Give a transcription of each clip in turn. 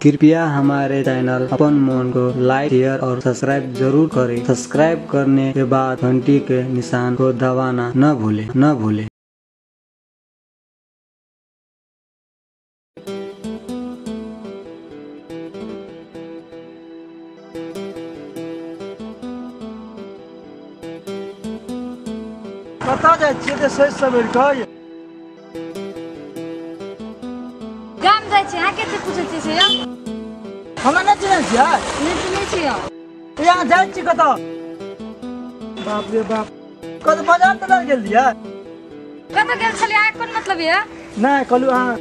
कृपया हमारे चैनल अपन मोन को लाइक, शेयर और सब्सक्राइब जरूर करें। सब्सक्राइब करने के बाद घंटी के निशान को दबाना न भूलें न भूलें। कतऽ जाइ छियै तऽ सोचि सवरि कऽ गाम जाइ छी। अहाँ कते पूछै छियै से यौ? हमरा नहि चिन्है छियै? नहि चिन्है छियै। यहाँ जाइ छी कतऽ? बाप रे बाप, कतऽ बाजार ताजार गेल रहियै? कतऽ गेल छलियै? अहाँके कोन मतलब यऽ? नहि कहलहुँ अहाँ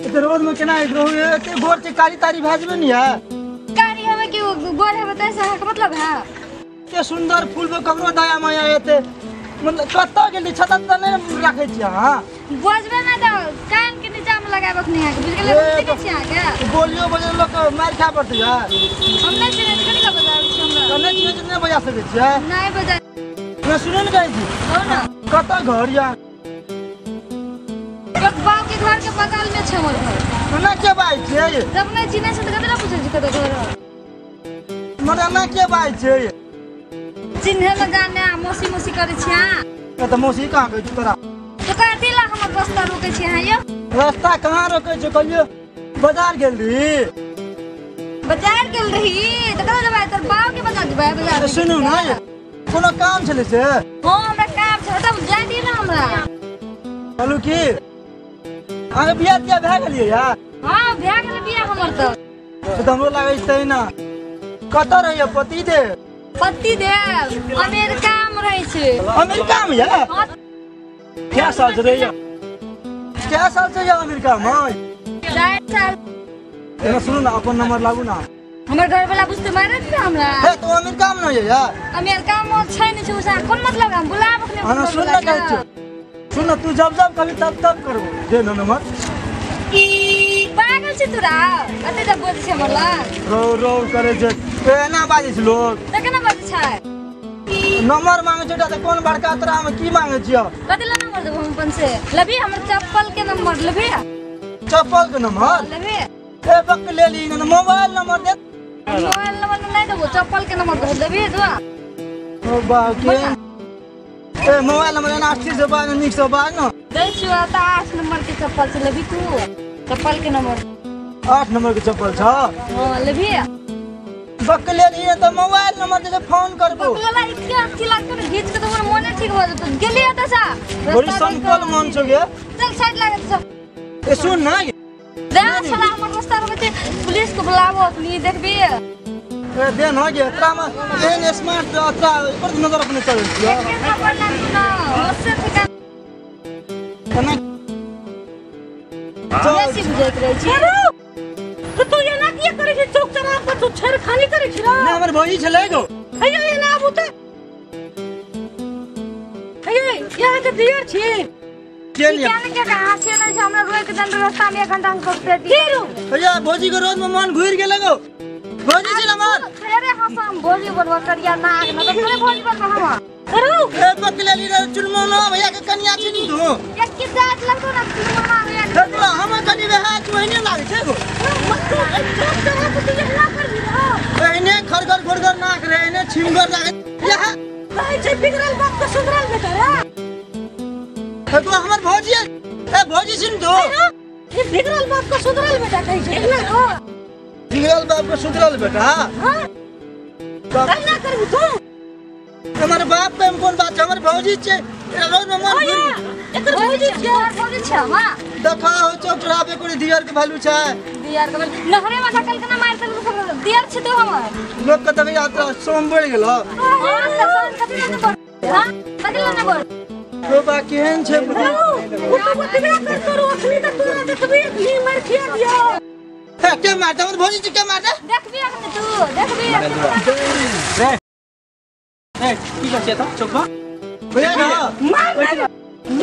एते रौदमे केना रहू, एते गोर छै कारी तारी भए जेबै ने यऽ? कारी हेबै कि गोर हेबै ताहिसँ अहाँके मतलब है? एते सुन्दर फूलमे ककरो दया माया एते मतलब कतऽ गेल रही? छता तता नहि राखै छियै अहाँ? बजबै नहि तऽ कान के नीचा मे लगाबक नहि अहाँके, बुझि गेलियै? बुझि नहि छियै अहाँके? बोलियो बजै लोक मारि खाय पड़तै यार। हम नहि चिन्है छी, कथी लए बजाबै छी हमरा? तऽ नहि चिन्है छी नहि बजा सकै छियै? नहि बजा। नहि सुनै ने कहै छी। कहू ने। कतऽ घर यऽ? बाप के घर के बगल मे छै हमर घर। एना के बाजै छियै? जब नहि चिन्है छै तऽ कथी लए पूछै छी कतऽ घर है? मगर एना के बाजै छियै? चिन्हे लए जाने आ मौसी मौसी करै छी अहाँ। तऽ मौसी कहाँ कहै छी तोरा? तऽ कथी लए हमर रास्ता रोकै छी अहाँ यौ? रास्ता कहाँ रोकै छी? कहलियौ बाजार गेल रही। बाजार गेल रही तऽ कतऽ जेबै? तोर बाप के बजा जेबै बाजार? सुनू ने, कोनो काम छलै से? हँ हमरा काम छै, तब जाय दिअ ने हमरा। कहलहुँ की अहाँके बियाह तियाह भए गेलियै यार? हँ भए गेलै बियाह हमर तऽ। से तऽ हमरो लागै छै तहिना। कतऽ रहैया पति देव? पति देव अमेरिका मे रहै छै। अमेरिका मे यऽ? हँ। कै साल से रहैया? कै साल से यऽ अमेरिका मे? 4 साल। एना सुनू ने, अपन नंबर लागू ना। हमर घर वाला बुझते मारत ने हमरा। हे तो अमेरिका मे नहि यऽ? अमेरिका मे छै नहि छै, ओसा कोन मतलब? हम बुलाबक नहि। हँ सुन ने कहै छियौ, सुन ने, तू जब जब कहबी तब तब करबो। दे ने नंबर। पागल छी तोरा? अते जब बोलै छै हमर लग रो रो करे छै, एना बाजै छै लोग। तऽ केना बाजै छै? नंबर मांगे छै तऽ कोन बड़का तोरा हम की मांगे छियौ? कथी लए नंबर देबो हम अपन से? लेबही हमर चप्पल के नंबर? लेबही चप्पल के नंबर? लेबही। ए बक ले ली ने, मोबाइल नंबर दे। मोबाइल नंबर नहि देबो, चप्पल के नंबर देबो। लेबही दुआ? ओ बा के ए मोबाइल नंबर एना स्थिर से बाज, नीक से बाज न। दै छियौ तऽ 8 नंबर के चप्पल छै, लेबही तू चप्पल के नंबर? 8 नंबर के चप्पल छ? हां लेबही। बक ले ली तऽ मोबाइल नंबर दे, फोन करबो। बकलेला इतके अथी लागतो ने, घीच के तो मोर मोने ठीक भ जेतो। गेली एतऽ सा बड़ी संकल मन छौ गे। चल साइड लागत सब। ए सुन ना, दे छला हमर रास्ता रोकै छै, पुलिस के बुलाबो अखनी देखबी। ए दे न गे, तोरा मे एहन स्मार्ट तोरा पर नजर अपने चलै छियौ। एके खबर लागू ना, होश ठिकाना केना बेसी बुझैत रहै छी। तो तू एना किया करै छी? चौक चौराहा पर तू छेड़खानी करै छी ना? नहि हमर भौजी छलै गो। हैया एना आबू तऽ। हैया यहाँ के दियर छी। के लिया? के कहाँ छै नहि छै, हमरा रोकि देन रास्ता मे 1 घंटा हम सोचते की रो? हैया भौजी के रोज में मन घुरि गेलै गो। भौजी छी हमर। अरे हँ हम भौजी बनबो करिया नाग न तऽ थोड़े भौजी बनबो हम। करू ए बकलेली रे चुनमुना भैया के कनिया छी तू। एक की जात लगतो ना चुनमुना भैया के। देखलो हम कनि वएह ओहने लागै छै गो। चौक चौराहा पर तू एना करबी ना? एहने खरगर घोरगर नाक रे, एहने छिमगर लागै यह कहै छै बिगड़ल बाप के सुधरल बेटा रे। तो हमर भौजी ए भौजी छी तू। ई बिगड़ल बाप के सुधरल बेटा कहै छै एना हो? बिगड़ल बाप के सुधरल बेटा? हां एना करबी तू? हमर बाप के कोन बात छै, हमर भौजी छै। रोज में मन घुरि एकर भौजी छै। भौजी छै हमरा। देखा हो चौक चौराहा पे कोई दियर के वैल्यू छै? दियर के वैल्यू नहरे में ढकल के ना मार सकल दियर छै तो हमर। लोक के देखै यात्रा सोम बढ़ गेल। हां तऽ सोम कथि लए बढ़? हां कथि लए ने बढ़? तो बा केहन छै? ओ तो बतबे करतो रो अखनी तऽ तोरा देखबी अखनी मार खिया दियो। हे के मारता हमर भौजी के मारता? देखबी अखनी तू देखबी अखनी। रे ए की कर छै त चौकवा भैया ना मार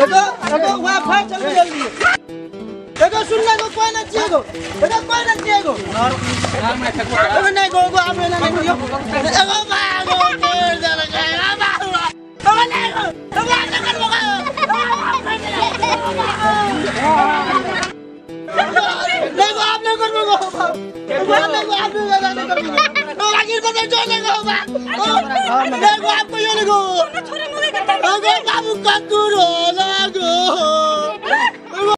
एगो एगो वहाँ फाड़ चल जल्दी। एगो सुन ना गो, कोई ना चाहिए गो, एगो कोई ना चाहिए गो। एगो नहीं गो, गो आप ना नहीं गो। एगो भागो मेरे दर के भागो। एगो नहीं गो, एगो ना कर गो। नहीं गो आप नहीं करबो गो नहीं गो आप नहीं करबो आगे बता जो नहीं गो नहीं गो आप को नहीं गो छोरे मुगे करता गो बाबू ककुर हो